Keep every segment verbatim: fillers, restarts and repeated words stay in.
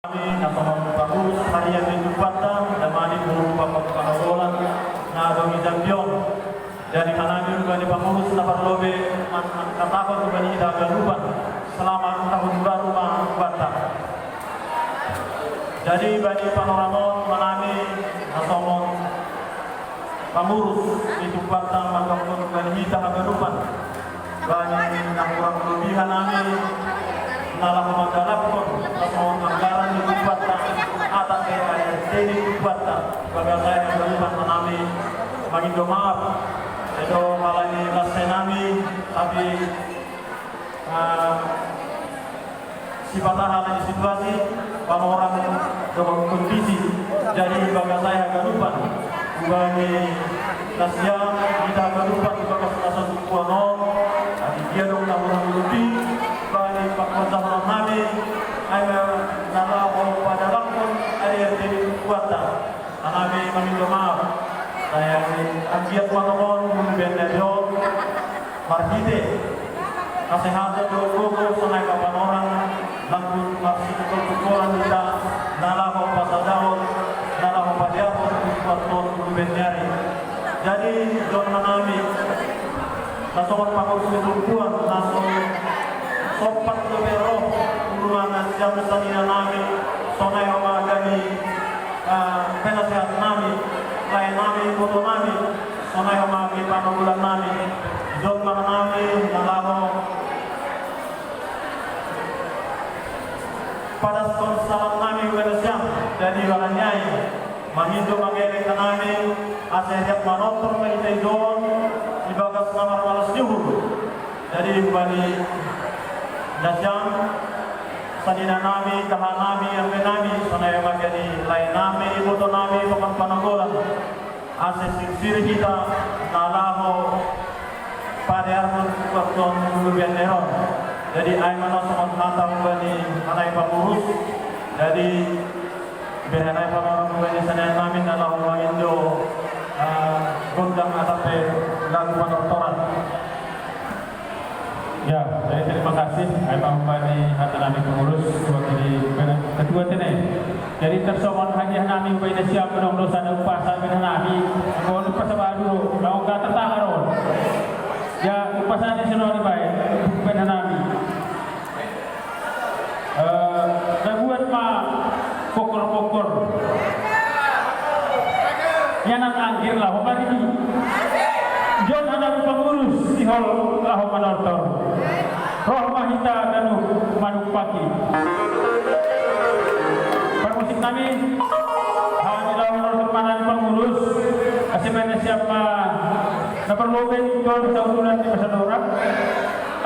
Kami na songon pangurus harian ni Tumpanta, damani guru pakon panogolan na adong di jambi on. Jadi hanami hubani pangurus na parlobei mangkatahon hubani hita haganupan, selamat tahun baru ma hubanta. Jadi bani panorang on hanami na songon pangurus ni Tumpanta mandokkon hubani hita haganupan, bani na hurang lobi hanami na laho mandalakkon songon anggaran ni Tumpanta, atap pe A R T ni Tumpanta, bagas ai haganupan hanami mangindo maaf. Edo halani las nami, tapi ah, sipata halani situasi, panorang dohot kondisi. Jadi bagas ai haganupan hubani nasiam, hita haganupan di bagas na so tumpuan on, jadi dia dong na hurang lobi bani pakorjahon nami, ai na laho padalakkon A R T ni Tumpanta. Hanami mangindo maaf. Sai anggiat ma tongon mulu bennari on marhite hasehatan dohot gogo sonai ma panorang, langkun marsitopotopot hita na laho pasadaon, na laho padearhon tu supaton mulu bennari. Jadi jolo hanami na songon pangurus ni tumpuan na so sompat dope ro, ulu ma nasiam sanina nami, sonai ma gani ah, penasehat nami, lae nami, iboto nami, sonai ma gani panogolan nami, jolma nami na laho padaskon salam nami hubani nasiam. Jadi halani ai mangindo mangelek hanami asa riak manortor ma hita ijon di bagas na marmalas ni uhur. Jadi hubani nasiam, sanina nami, kaha nami, ambe nami, sonai ma gani lae nami, iboto nami pakon panogolan, asa sirsir hita na laho padearhon tu supaton mulu bennari on. Jadi ai ma na songon hata hubani hanami pangurus. Jadi bere hanami panorang hubani sanina nami na laho mangindo ah, gondang atap pe lagu panortoran. Ya, jadi terima kasih. Ai ma hubani hata nami pangurus, wakil ketua tene. Jadi tarsongon hadiah nami hubani nasiam, adong do sada umpasa hubani nami. Anggo umpasa baru, laho gatar tangan on. Ya, umpasa ni sonari baen hubani nami. Eh, na buat ma pokor-pokor. Ia nang anggir laho maridi. Jon hanami pangurus sihol laho manortor. Roh ma hita ganup manumpaki. Parmusik nami, hami laho manortor ma nami pangurus, asa hubani nasiam ma na parlobei jon saudulan ni pasadorang.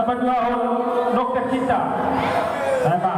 Apa dua hon dokter cinta. Apa?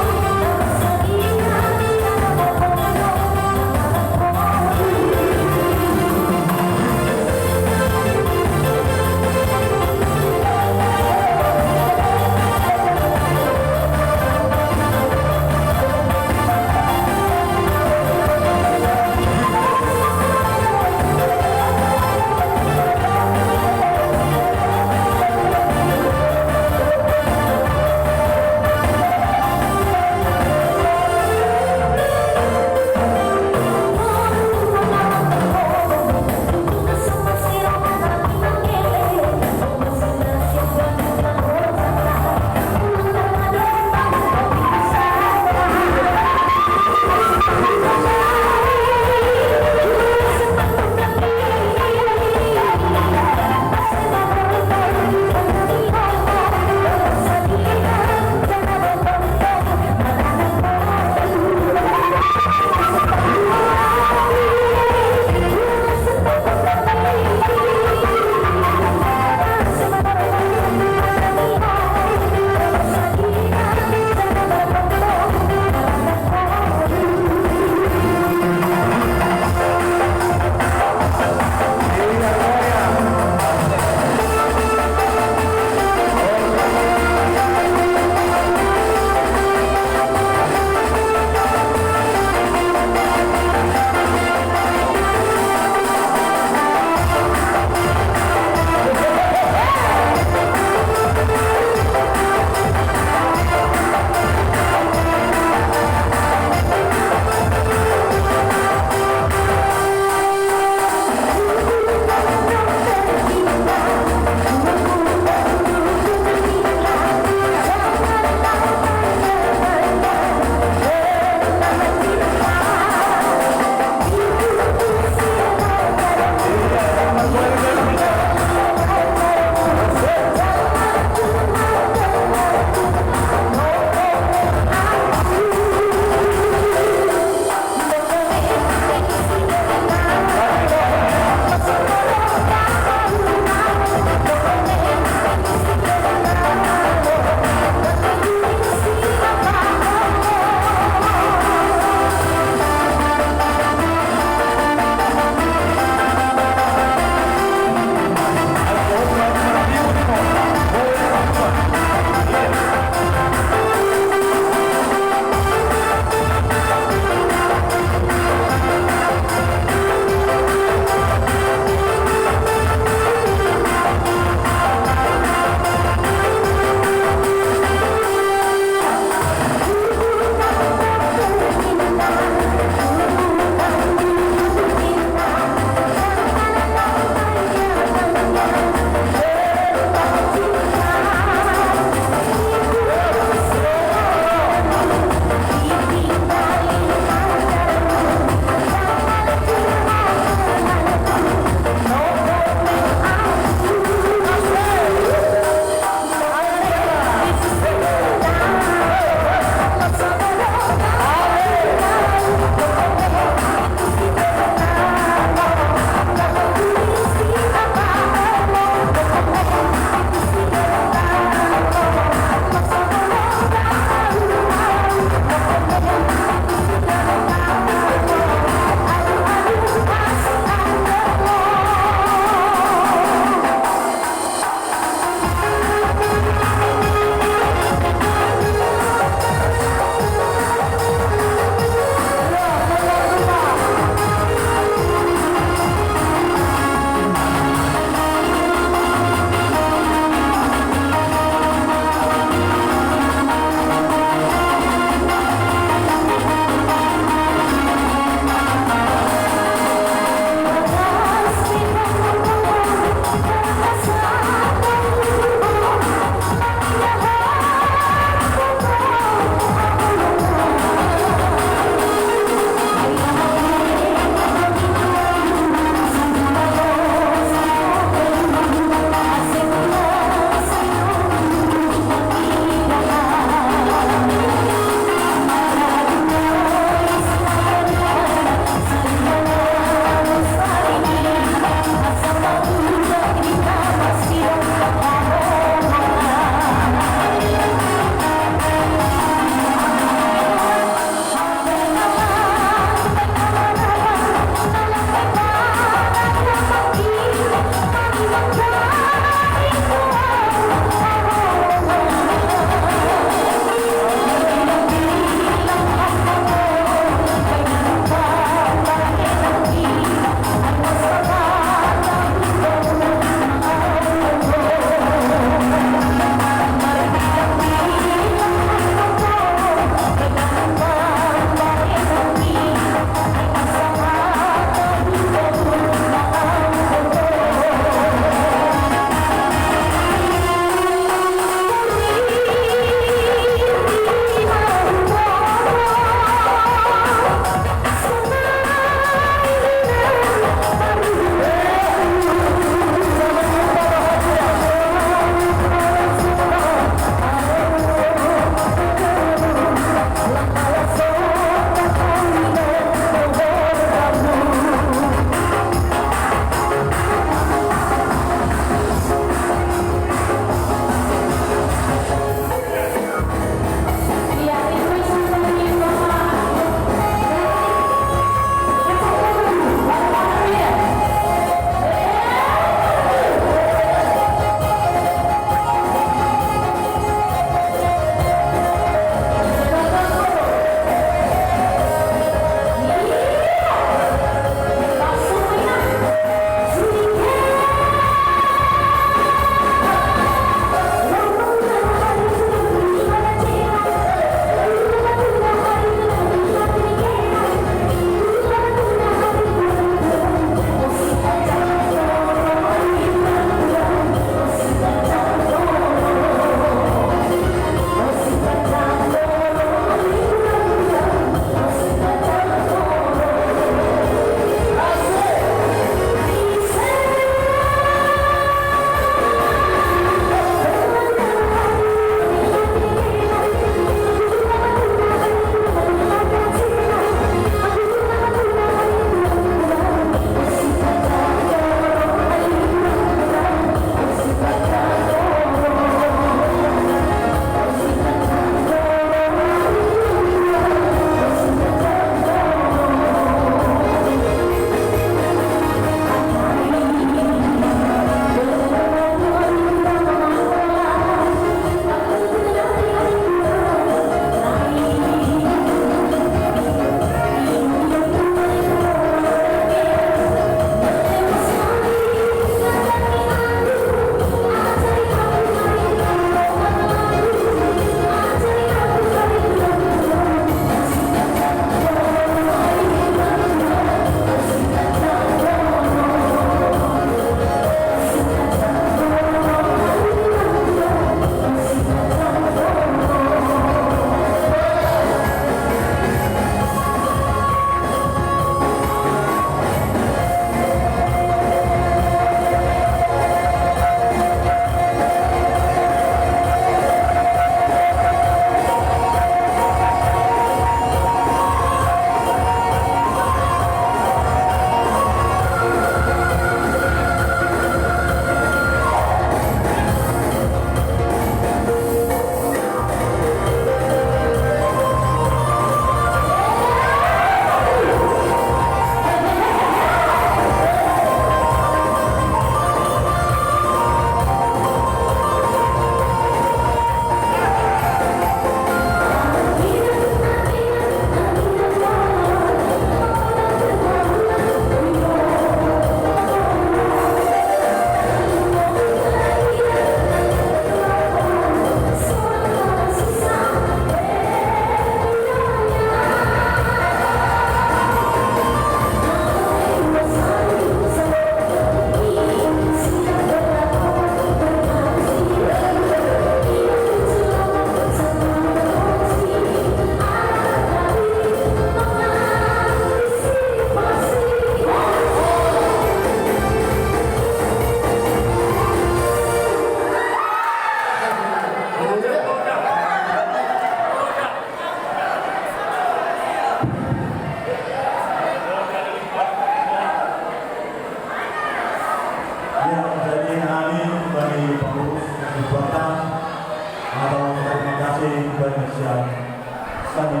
Nami,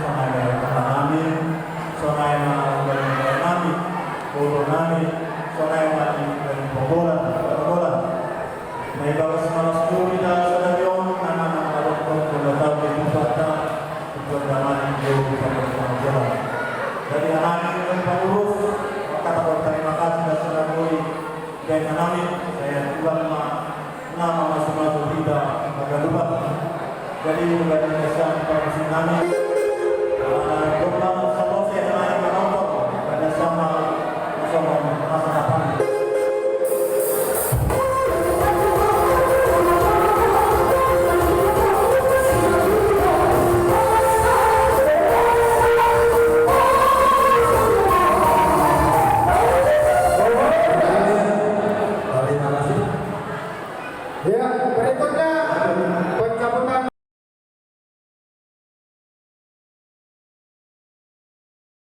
sonai ma nami, sonai ma nami, koro nami, sonai ma nami, bola, bola. Mai bagas malas duri da sada biong, nana nana rokok, bola tau di bupata, ikut damani jauh di panggilan. Jadi anak ini pengurus, kata terima kasih dan sada duri. Dan nami, saya tuan ma, nama masuk-masuk tidak, agak lupa. Jadi, bukan Indonesia, bukan musim nami.